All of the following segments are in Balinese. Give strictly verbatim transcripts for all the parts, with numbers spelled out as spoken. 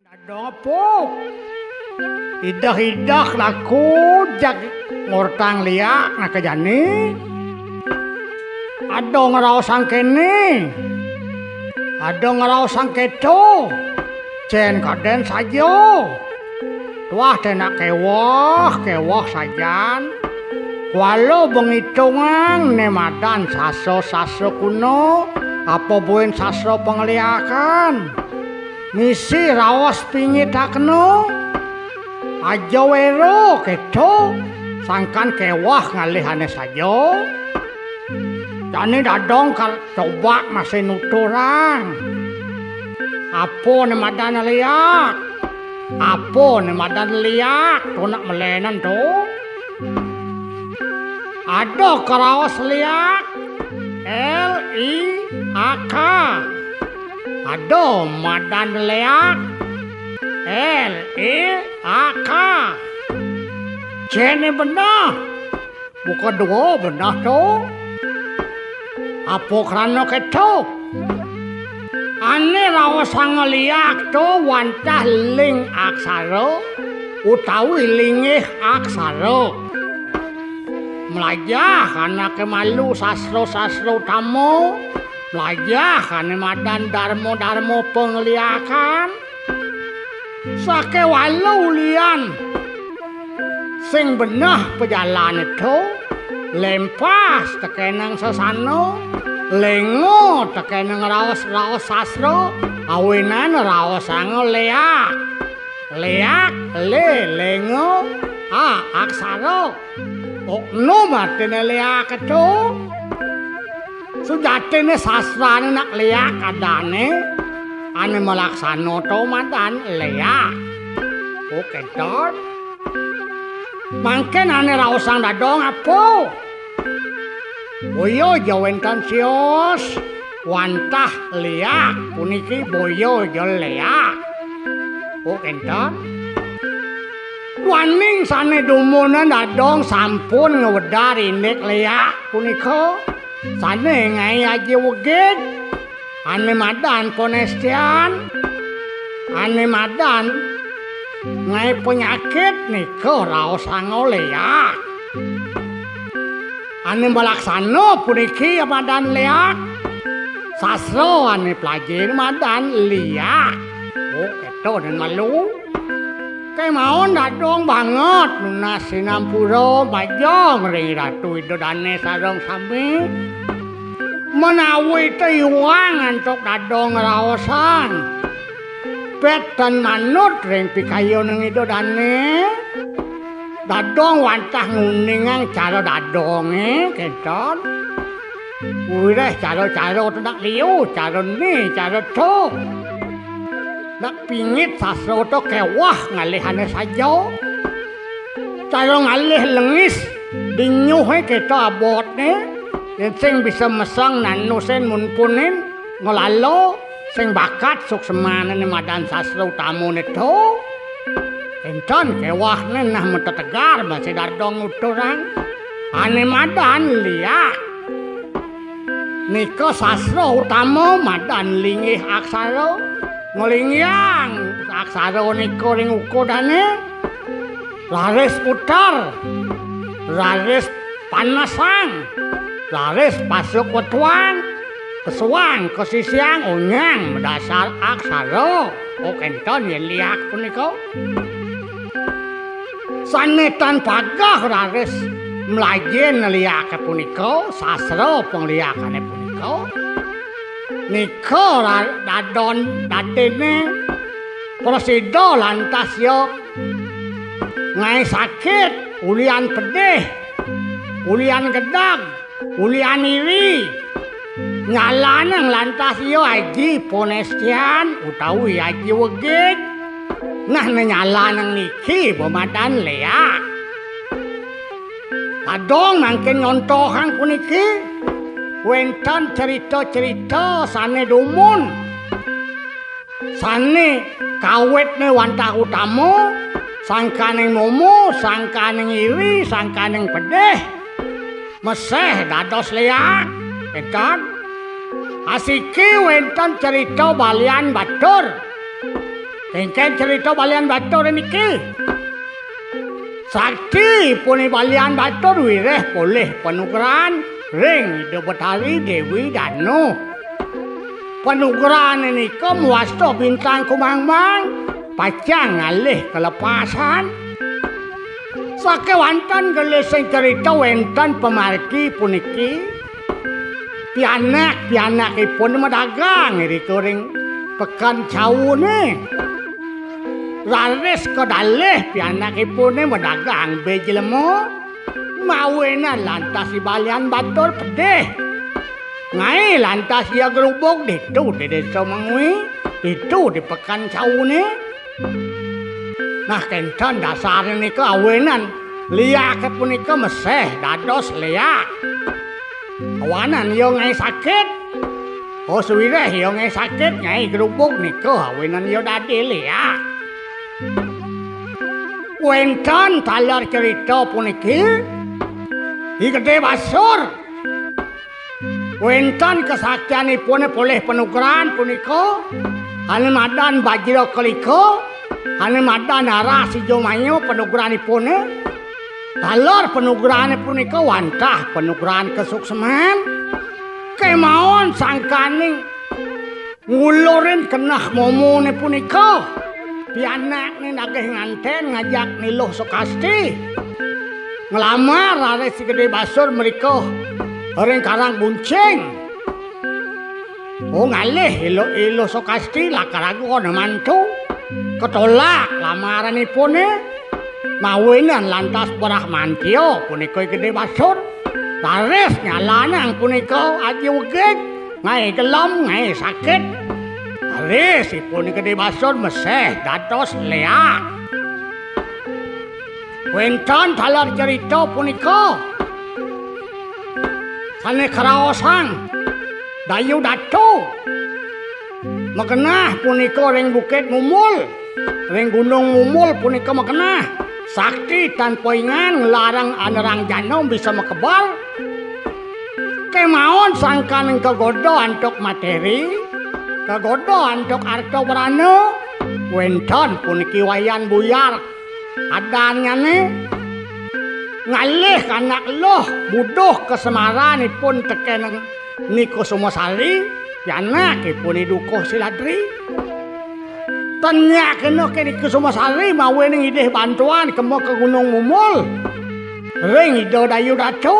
Dadong epuk. Ideh-ideh laku jag ngortang liak naka jani. Ada ngraosang kéné. Ada ngraosang kéto. Cén kadén saja. Tuah té nak kéweh, kéweh sajan. Kuala ba ngitungang né madan sastra-sastra kuno, apa buin sastra pangliakan. Misi raos pingitakna. Aja wéra kéto, sangkan kéweh ngalih ané saja. Jani dadong kal coba masih nuturang. Apa né madan liak? Apa né madan liak? To nak malénan to. Ada karaos liak. L I A K. Ada madan liak. L I A K. Cén né beneh. Buka dua beneh to. Apa krana kéto? Ané raosanga liak to wantah ling aksara utawi linggih aksara. Mlajah anaké malu sastra-sastra utama, mlajah ané madan darma-darma pangliakan. Sakéwala ulian sing beneh pajalané to, lempas tekéning sesana, lénga tekéning raos-raos sastra, awinan raosanga liak. Liak, lé, lénga, a, aksara. Oknum artiné liak to. Sujatiné sastrané nak liak adané, ané malaksana to madan liak. Oh, kénten. Mangkin ané raosang dadong apa? Boya ja wénten sios, wantah liak, puniki boya ja liak. Oh, kénten. Duaning sané dumunan dadong sampun ngwedar indik liak punika, sané ngaé aji wegig, ané madan ponestian, ané madan ngaé panyakit nika raosanga liak. Ané malaksana puniki madan liak. Sastra ané plajin madan liak. Oh, kéto né malu. Kémaon dadong banget nunas sinampura majeng ring Ratu Ida Dané sareng sami. Menawi té iwang antuk dadong ngraosang. Pét tan manut ring pikayuning Ida Dané. Dadong wantah nguningang cara dadongé, kénten. Wiréh cara-cara to nak liu, cara né, cara to. Nak pingit sastra to kéweh ngalih ané saja. Cara ngalih lengis, dinyuhé kéto abotné, yén sing bisa meseng nanusin munpunin, nglala, sing bakat suksmané madan sastra utamané to. Énten kéwehné nah matetegar masih dadong nuturang. Ané madan liak. Nika sastra utama madan linggih aksara. Nglinggihang aksara nika ring ukudané. Raris puter. Raris panesang. Raris pasuk wetuang. Kesuang, kesisiang, onyang, madasar aksara. Oh, kénten yén liak punika. Sané tan pageh raris mlajin liaké punika, sastra pangliakané punika. Nika ra-, dadon dadiné prasida lantas ya ngaé sakit, ulian pedih, ulian gedeg, ulian iri, nyalanang lantas ia aji ponestian utawi aji wegig. Nah, nyalanang niki ba madan liak. Dadong mangkin nyontohang puniki, wénten cerita-cerita sané dumun. Sané kawitné wantah utama, sangkaning momo, sangkaning iri, sangkaning pedih, meseh dados liak, énten. Asiki wénten cerita balian batur. Kéngkén cerita Balian Batur niki. Sakti puni Balian Batur wiréh polih panugrahan ring Ida Betari Déwi Danu. Panugrahan nika mawasta bintang kumang-mang, pacang ngalih kalepasan. Sakéwanten gelising cerita wénten pamargi puniki. Pianak-pianakipun madagang irika ring Pekan Cawuné. Raris kadalih pianakipuné madagang bé jelema, mawinan lantas I Balian Batur pedih. Ngaé lantas ia grubug ditu di Désa Mengwi, ditu di Pekan Cawuné. Nah, kénten dasaré nika awinan liaké punika meséh dados liak. Awanan ia ngaé sakit. Oh, sawiréh ia ngaé sakit, ngaé grubug nika awinan ia dadi liak. Wénten taler cerita puniki, I Gedé Basur. Wénten kasaktianipuné polih panugrahan punika, ané madan Bajra Kalika, ané madan Aras Ijo Maya panugrahanipuné. Taler panugrahané punika wantah panugrahan kasuksman. Kémaon sangkaning ngulurin keneh momoné punika, pianakné nagih ngantén ngajak Ni Luh Sukasti. Nglamar raris I Gedé Basur mrika ring Karang Buncing. Oh, ngalih I Luh, I Luh Sukasti lakar agona mantu. Katolak lamaranipuné. Mawinan lantas Brahmantia punika I Gedé Basur. Raris nyalanang punika aji wegig, ngaé gelem, ngaé sakit. Raris ipun I Gedé Basur meséh dados liak. Wénten taler cerita punika sané karaosang Dayu Datu. Magenah punika ring Bukit Mumul, ring Gunung Mumul punika magenah. Sakti tan poingan nglarang anerang jana bisa makebar. Kémaon sangkaning kagoda antuk materi, kagoda antuk arta brana, wénten puniki Wayan Buyar adannyané. Ngalih anak luh buduh kasemaranipun tekén Ni Kusumasari, pianakipun I Dukuh Siladri. Tan nyak kena ké Ni Kusumasari mawinan ngidih bantuan kema ka Gunung Mumul ring Ida Dayu Datu.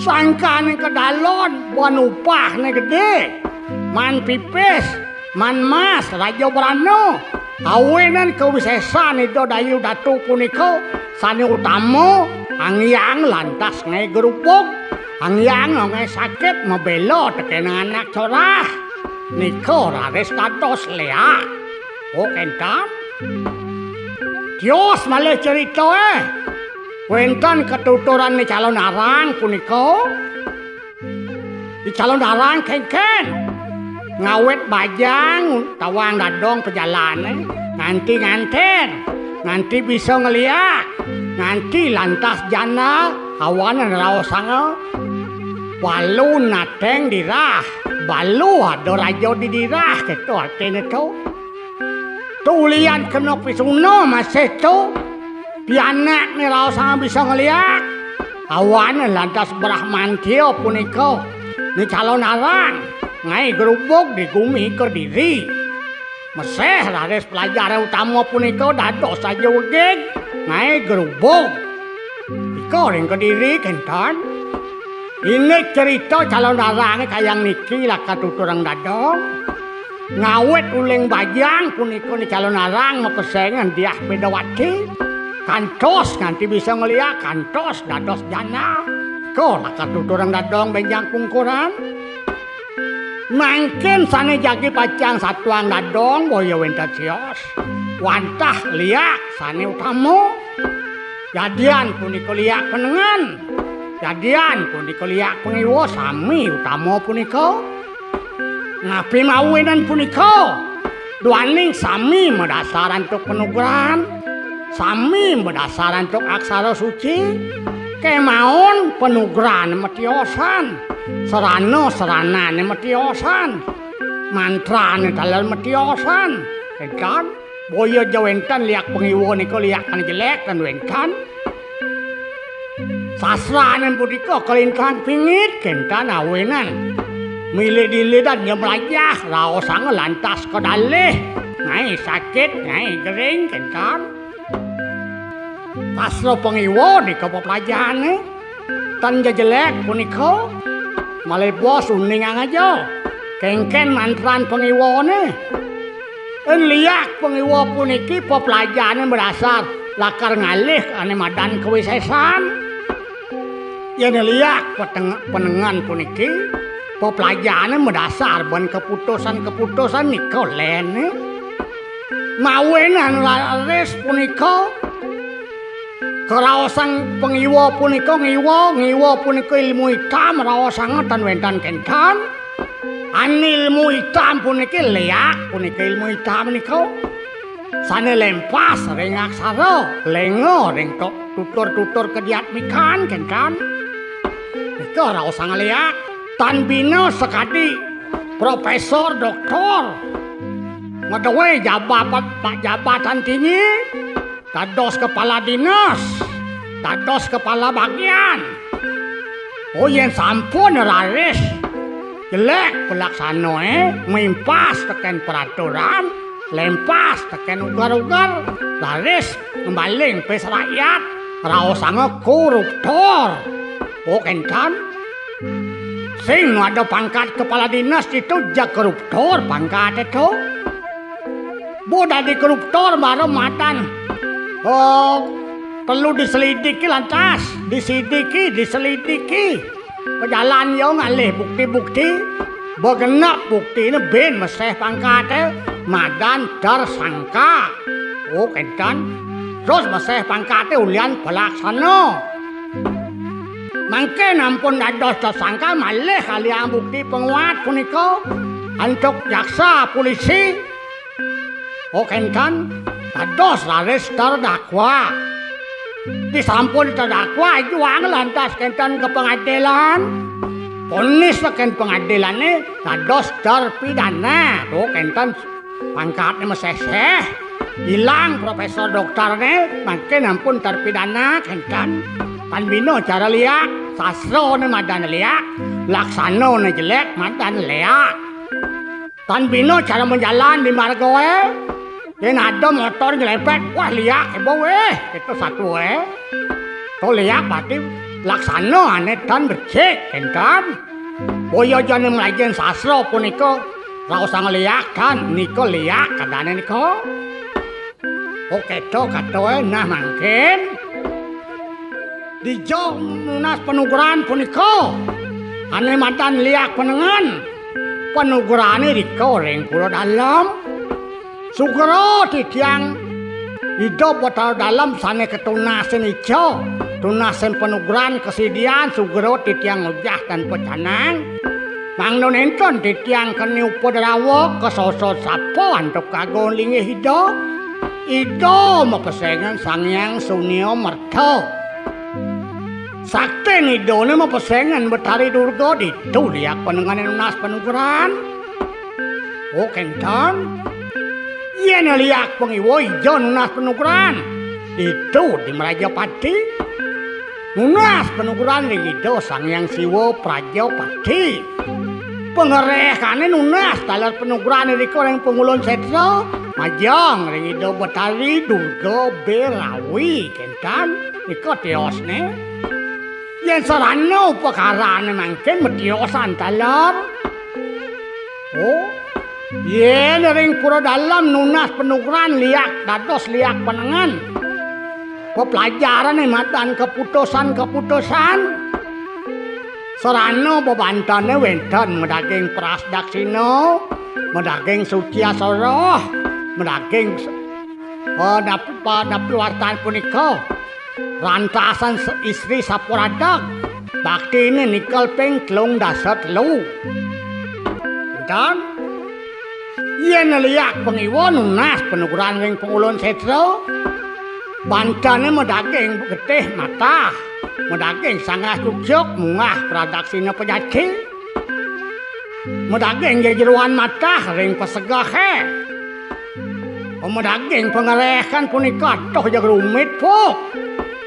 Sangkaning kadalon ban upahné gedé, man pipis, man mas, raja brana. Awinan kawisésan Ida Dayu Datu punika sané utama, anggén lantas ngaé grubug, anggén ngaé sakit, mabéla tekén anak corah. Nika raris dados liak. Oh, kénten. Tios malih cerita, eh. Wénten katuturan Ni Calonarang punika. Ni Calonarang kénkén. Ngawit bajang tawang dadong pajalané, nganti ngantén, nganti bisa ngeliak, nganti lantas jana awanan raosanga. Balu nateng dirah, balu ada raja di dirah, kéto artiné to. Tulian kena pisuna masih to. Pianakné raosang bisa ngeliak. Awanan lantas Brahmantia punika Ni Calonarang ngaé grubug di gumi Kediri. Meséh raris pelajaran utama punika dados saja wegig ngaé grubug. Ika ring Kediri kénten. Indik cerita Calonarangé kayang niki lakar tuturang dadong. Ngawit uling bajang punika Ni Calonarang mapesengan Diah Bedawati, kantos nganti bisa ngeliak, kantos dados jana. Ko lakar tuturang dadong bénjang pungkuran. Mangkin sané jagi pacang satuang dadong boya wénten sios. Wantah liak sané utama. Yadian punika liak panengen. Yadian punika liak pangiwa sami utama punika. Napi mawinan punika? Duaning sami madasar antuk panugrahan, sami madasar antuk aksara suci, kémaon panugrahan matiosan, sarana-saranané matiosan, mantrané taler matiosan, Kénten, boya ja wénten liak pangiwa nika liak ané jelék tan wénten. Sastrané punika kalintang pingit kénten awinan. Milid-ilidan ja mlajah, raosanga lantas kadalih. Nyai sakit, nyai gering kénten. Sastra pangiwa nika peplajahané. Tan ja jelék punika malih bos uningang aja. Kénkén mantran pangiwané. Yén liak pangiwa puniki peplajahané madasar lakar ngalih ané madan kawisésan. Yén liak peteng-, penengen puniki peplajahané madasar ban kaputusan-kaputusan nika léné. Mawinan raris punika karaosan pangiwa punika ngiwa, ngiwa punika ilmu itam raosanga tan wénten kénten. Ané ilmu itam puniki liak punika ilmu itam nika. Sané lempas ring aksara, lénga ring to-, tutur-tutur kadiatmikan kénten. Nika raosanga liak, tan bina sakadi profésor, doktor, madué jabat-, jabatan tinggi, dados kepala dinas, dados kepala bagian. Oh, yén sampun raris jelék palaksanané, mimpas tekén peraturan, lempas tekén uger-uger, raris ngembaling pis rakyat, raosanga koruptor. Oh, kénten. Sing nu ada pangkat kepala dinas ditu ja koruptor pangkaté to. Bu dadi koruptor mara madan. Oh, perlu diselidiki lantas, disidiki, diselidiki. Pajalan ya ngalih bukti-bukti. Ba genep buktiné bin meseh pangkaté, madan tersangka. Oh, kénten. Terus meseh pangkaté ulian palaksana. Mangkin ampun dados tersangka malih alihang bukti panguat punika antuk jaksa polisi. Oh, kénten, dados raris terdakwa. Disampun terdakwa, juang lantas kénten ka pengadilan. Ponis tekén pengadilané dados terpidana. Oh, kénten pangkatné meseseh. Ilang profésor doktorné, mangkin ampun terpidana, kénten. Tan bina cara liak, sastrané madan liak, laksanané jelék madan liak. Tan bina cara majalan di margaé. Yén ada motor nyelempet, wah, liak, ibu, wéh, itu satu, wéh. To liak berarti laksanané tan becik, kénten. Boya jani mlajahin sastra punika, raosang liak, tan, nika liak, kadané nika. Oké, to, katoé, nah, mangkin. Dija nunas panugrahan punika, ané madan liak panengen. Panugrahané rika ring Pura Dalem. Sugra titiang Ida Batara Dalem sané katunasin ica, tunasin panugrahan kasidian sugra titiang ngujah tan pacanang. Mangda nénten titiang keni upadrawa kasosot sapa antuk kagon linggih Ida. Ida mapesengan Sang Hyang Sunia Merta. Saktin Idané mapesengan Betari Durga ditu liak panengené nunas panugrahan. Oh, kénten. Yén liak pangiwa ija nunas panugrahan, ditu di Mrajapati. Nunas panugrahan ring Ida Sang Hyang Siwa Prajapati. Pangrehé nunas taler panugrahan irika ring Pangulun Sétra, majeng ring Ida Betari Durga Berawi, kénten. Nika tiosné. Yén sarana upakarané mangkin matiosan taler. Oh, yén ring Pura Dalem nunas panugrahan liak dados liak panengen. Peplajaran madan kaputusan-kaputusan. Sarana bebantené wénten madaging prasdaksina, madaging suci asoroh, madaging s-, eh, napi pa-, napi wartan punika. Rantasan se-, istri sapuradeg. Baktiné nikel ping telung dasa telu. Kénten, yén liak pangiwa nunas panugrahan ring Pangulun Sétra, bantené madaging getih matah, madaging sanggah cucuk munggah pradaksina pajati, madaging jejeroan matah ring pasegehé. Madaging pangarehan punika atuh jeg rumit, Puk.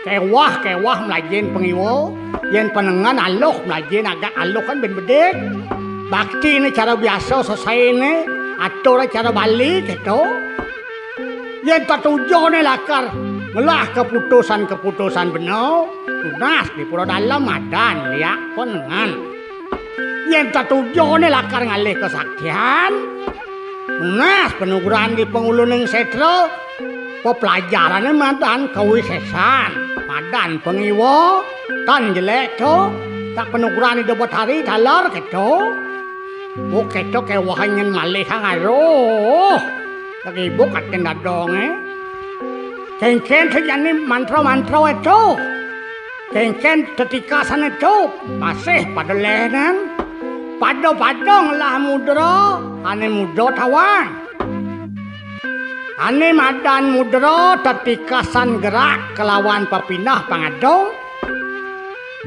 Kewah-kewah mlajin pangiwa. Yen panengen aluh mlajin agak aluh kan ben bedik. Baktine cara biasa sesaine, ature cara Bali gitu. Yen tetujoné lakar ngelah keputusan-keputusan bena, tunas di pura dalem madan liak panengen. Yen tetujoné lakar ngalih kesaktian, nunas panugrahan di panguluning sétra, peplajarané madan kawisésan, madan pangiwa, tan jelék to, tak panugrahan Ida Betari taler kéto. Buh kéto kéweh nyen malihang aruh. Kagibuk atin dadongé. Kénkén sajani mantra-mantra éto. Kénkén tetikasan éto masih pada lénan. Pada-pada ngelah mudra ané mudra tawang. Ané madan mudra tetikasan gerak kelawan pepineh pangadung.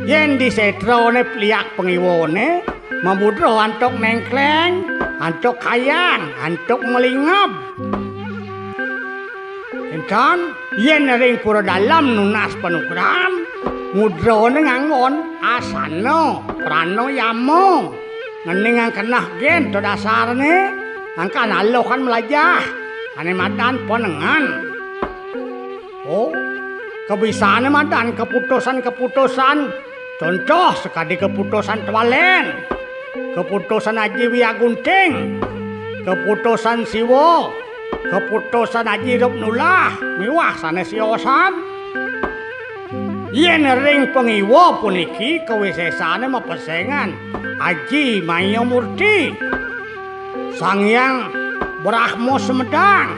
Yen di sétrané liak pangiwané, mamudra antuk néngkléng, antuk kayang, antuk malingeb. Énten, yen ring pura dalem nunas panugrahan, mudrané nganggon asana, pranayama. Ngeningang keneh gén to dasarné, angkan aluh kan mlajah, ané madan panengen. Oh, kabisané madan keputusan-keputusan. Contoh sakadi keputusan Twalén, keputusan Aji Wiyagunting, keputusan Siwa, keputusan Aji Rupnulah, miwah sané siosan. Yen ring pangiwa puniki kawisésané mapesengan Aji Mayamurti, Sang Hyang Brahma Sumedang.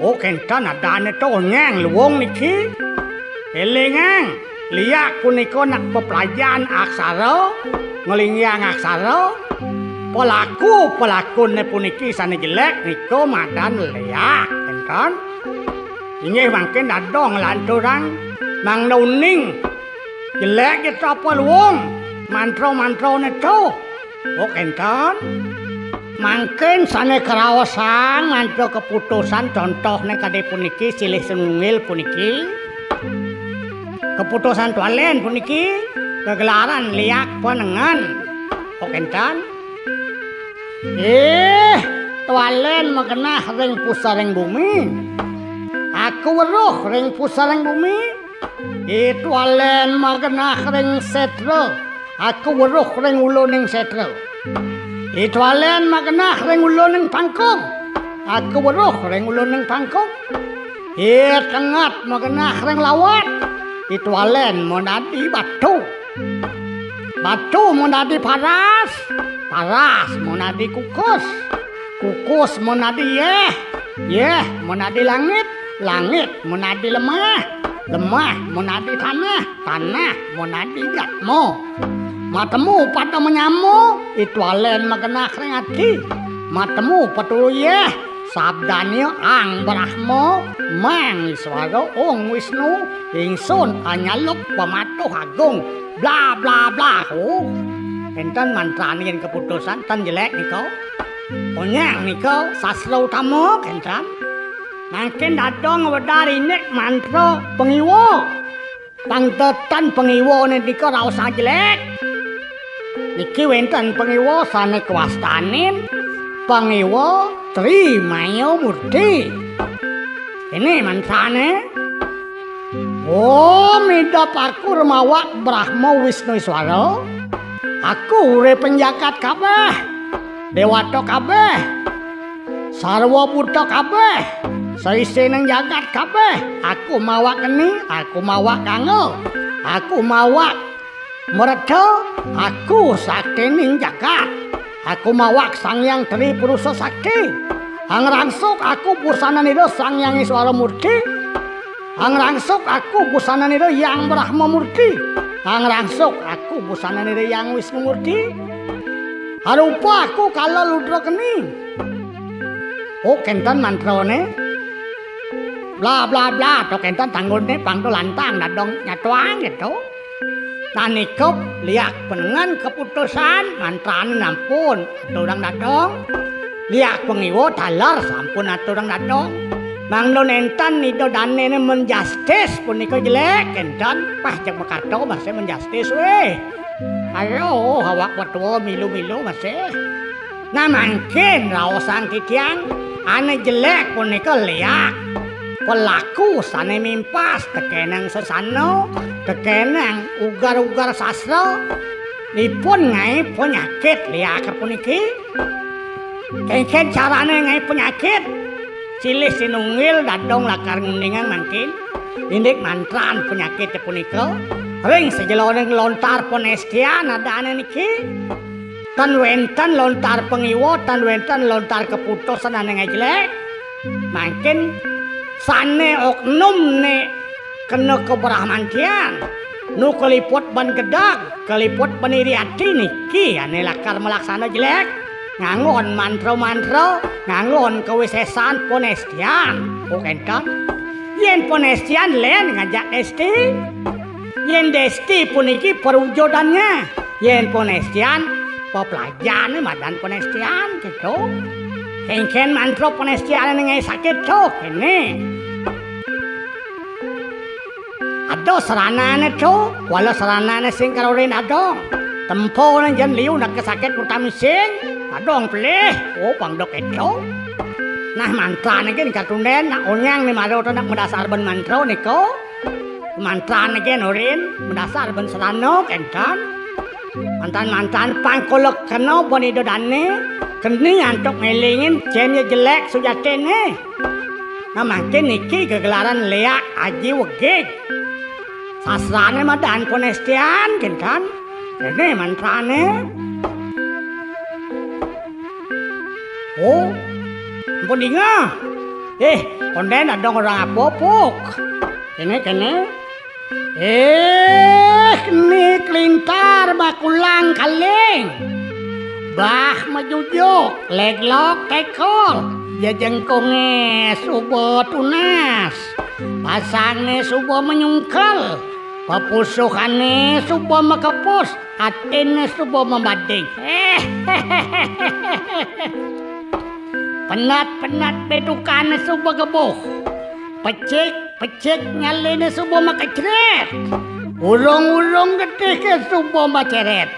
Oh, kénten adané to nyang luung niki. Élingang, liak punika nak peplajahan aksara, nglinggihang aksara. Pelaku-pelakuné puniki sané jelék nika madan liak, kénten. Inggih mangkin dadong nglanturang mangda uning. Jelék ya apa luung mantra-mantrané to. Oh, kénten. Mangkin sané kraosang mantra keputusan, contohné kadi puniki, silih sinunggil puniki. Keputusan Twalén puniki kagelaran liak panengen. Oh, kénten. Ih, Twalén magenah ring pusaring bumi. Aku weruh ring pusaring bumi. I Twalén magenah ring sétra, aku weruh ring uluning sétra. I Twalén magenah ring uluning pangkung, aku weruh ring uluning pangkung. I Tenget magenah ring lawat, i Twalén manadi batu. Batu manadi paras, paras manadi kukus, kukus manadi yéh, yéh manadi langit, langit manadi lemah, lemah manadi tanah, tanah manadi jatma. Matemu pada manyama, i Twalén magenah ring ati. Matemu paturu yéh, sabdanya Ang Brahma, Mang Iswara, Ong Wisnu, ingsun anyaluk pamatuh agung, bla bla bla. Oh, énten mantrané yén keputusan, tan jelék nika. Onyang nika sastra utama, kénten. Mangkin dadong ngwedar indik mantra pangiwa. Pang tetan pangiwané nika raosang jelék. Niki wénten pangiwa sané kawastanin pangiwa Tri Maya Murti. Ini mantrané. Om idep aku rumawak Brahma Wisnu Iswara. Aku uripin jagat kabéh. Déwata kabéh. Sarwa buta kabéh, saisining jagat kabéh, aku mawak geni, aku mawak gangga, aku mawak mreta, aku saktining jagat, aku mawak Sang Hyang Tri Purusa Sakti. Angrangsuk aku busananira Sang Hyang Iswara Murti, angrangsuk aku busananira Hyang Brahma Murti, angrangsuk aku busananira Hyang Wisnu Murti. Arupa aku kala ludra geni. Oh, kénten mantrané. Bla bla bla, to kénten tanggoné pang to lantang dadong nyatuang gitu. Nah, nika liak panengen keputusan, mantrané nampun aturang dadong. Liak pangiwa taler sampun aturang dadong. Mangda nénten Ida Danéné menjastis punika jelék, kénten. Pah, jeg makato masih menjastis, wéh. Ayo, awak patua milu-milu masih. Nah, mangkin raosang titiang, ané jelék punika liak. Pelaku sané mimpas, tekénang sesana, tekénang uger-uger sastra, ipun ngaé panyakit liak puniki. Kénkén carané ngaé panyakit? Silih sinunggil dadong lakar nguningin mangkin, indik mantran panyakit punika, ring sajeroning lontar panestian adané niki. Tan wénten lontar pangiwa, tan wénten lontar kaputusan ané ngaé jelék. Mangkin sané oknum né kena kabrahmantian, nu kaliput ban gedeg, kaliput ban iri ati niki ané lakar malaksana jelék, nganggon mantra-mantra, nganggon kawisésan panestian. Oh, kénten. Yén panestian lén ngajak desti. Yén desti puniki perwujudannya. Yén panestian, peplajané madan panestian, gitu. Kénkén mantra panestian ngaé sakit to, kéné. Ada saranané to, kuala saranané sing karorin dadong. Temponé jén liu nak sakit utami sing, dadong pelih, oh, pang dok itu. Nah, mantrané gén katundén, nak onyang né mara to nak madasar ban mantra niko. Mantrané gén orin, madasar ban sarana, kénten. Mantan-mantan pangkolek kena ban Ida Dané, keni antuk ngélingin cén ya jelék sujatiné. Nah, mangkin niki gegelaran liak aji wegig. Sastrané madan panestian, kénten. Kéné mantrané. Oh, ampun dingeh. Eh, kondén dadong orang apa, Puk? Kéné, kéné. Eh, ni klintar bakulang kaling. Bah majujuk, leglok tekol. Jejengkungé suba tunas. Pasangné suba manyungkel. Papusuhané suba makepus. Atiné suba mabading. Eh, penat-penat bedukané suba gebuh. Pecik Pecik nyaliné suba makecrét. Urung-urung getihé suba macérét.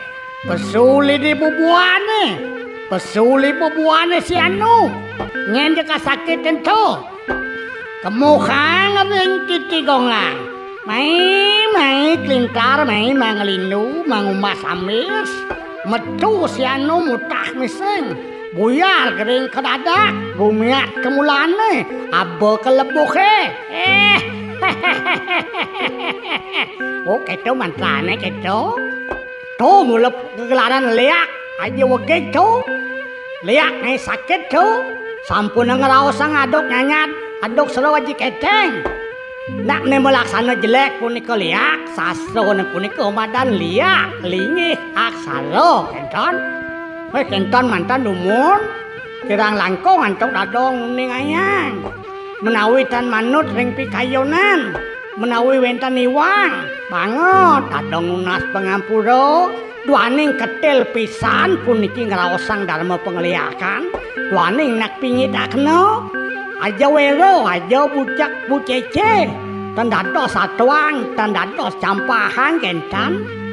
Pesu lidi bubuané. Pesu lidi bubuané si anu. Nyén ja kasakit ento. Kemuhang ring titi gonggang. Mai, mai, klintar, mai, mangalindu, mangumbas ambis. Metu si anu mutah mising. Buyar gering ka dadak, gumiat ka mulané, aba ka lebuhé. Eh. Oh, kéto mantrané kéto. To mula gegelaran liak, aji wegig to. Liak ngaé sakit to. Sampun ngraosang aduk nyanyat, aduk sera aji kéténg. Nak né malaksana jelék punika liak, sastrané punika madan liak, linggih, aksara, kénten. Wéh, kénten mantan dumun, kirang langkung antuk dadong nguningayang. Menawi tan manut ring pikayunan, menawi wénten iwang, banget dadong nunas pangampura, duaning ketil pisan puniki ngraosang darma pangliakan, duaning nak pingit akna, aja wéra, aja bucek bucécé, tan dados atuang, tan dados campahan kénten.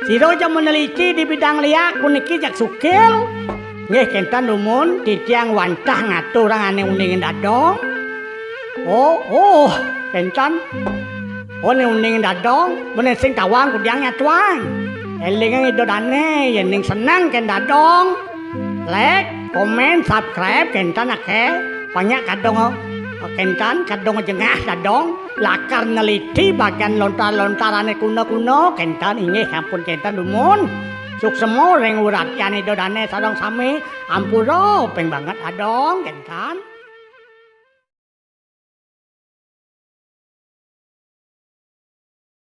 Sira ja meneliti di bidang liak puniki jak sukil. Nggih, kénten dumun, titiang wantah ngaturang ané uningin dadong. Oh, oh, kénten. Oh, ané uningin dadong, mené sing tawang kudiang nyatuang. Élingang Ida Dané, yén ning seneng kén dadong. Like, komen, subscribe, kénten akéh. Banyak kadong, kénten, kadong jengah dadong. Lakar neliti bagian lontar-lontarané kuna-kuna, kénten inggih ampun kénten dumun. Suksema ring uratian Ida Dané sareng sami, ampura ping banget dadong, kénten.